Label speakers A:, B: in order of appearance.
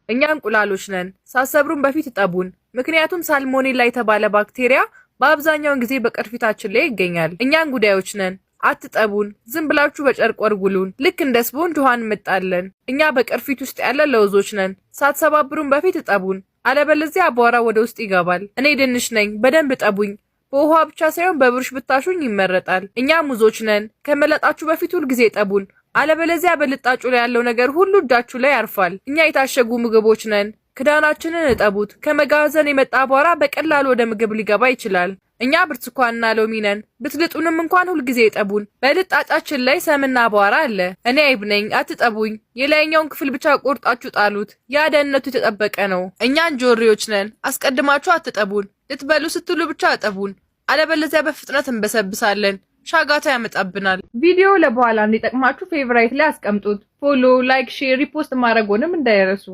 A: እኛ እንቁላሎች ነን። ሳትሰብሩን በፊት እጠቡን። ምክንያቱም ሳልሞኔላ የተባለ ባክቴሪያ በአብዛኛውን ጊዜ በቅርፊታችን ላይ ይገኛል። እኛ እንጉዳዮች ነን። አትጠቡን። ዝም ብላችሁ በጨርቅ ወልውሉን። ልክ እንደ ስፖንጅ ውሃ እንመጣለን። እኛ በቅርፊት ውስጥ ያለ ለውዞች ነን። ሳትሰባብሩን በፊት እጠቡን። አለበለዚያ አቧራ ወደ ውስጥ ይገባል። እኔ ድንች ነኝ። በደንብ እጠቡኝ። በውሃ ብቻ ሳይሆን በብሩሽ ብታሹኝ ይመረጣል። እኛ ሙዞች ነን። ከመለጣችሁ በፊት ሁልጊዜ እጠቡን። አለበለዚያ በልጣጩ ላይ ያለው ነገር ሁሉ እጃችሁ ላይ ያርፋል። እኛ የታሸጉ ምግቦች ነን። ክዳናችንን እጠቡት። ከመጋዘን የመጣ አቧራ በቀላሉ ወደ ምግብ ሊገባ ይችላል። እኛ ብርቱካንና ሎሚ ነን። ብትልጡንም እንኳን ሁልጊዜ እጠቡን። በልጣጫችን ላይ ሰምና አቧራ አለ። እኔ አይብ ነኝ፣ አትጠቡኝ። የላይኛውን ክፍል ብቻ ቆርጣችሁ ጣሉት። ያ ደህንነቱ የተጠበቀ ነው። እኛ እንጆሪዎች ነን። አስቀድማችሁ አትጠቡን። ልትበሉ ስትሉ ብቻ እጠቡን። አለበለዚያ በፍጥነት እንበሰብሳለን። ሻጋታ ያመጣብናል። ቪዲዮ ለበኋላ እንዲጠቅማችሁ favorite ላይ አስቀምጡት። Follow፣ like፣ share፣ repost ማድረግዎንም እንዳይረሱ።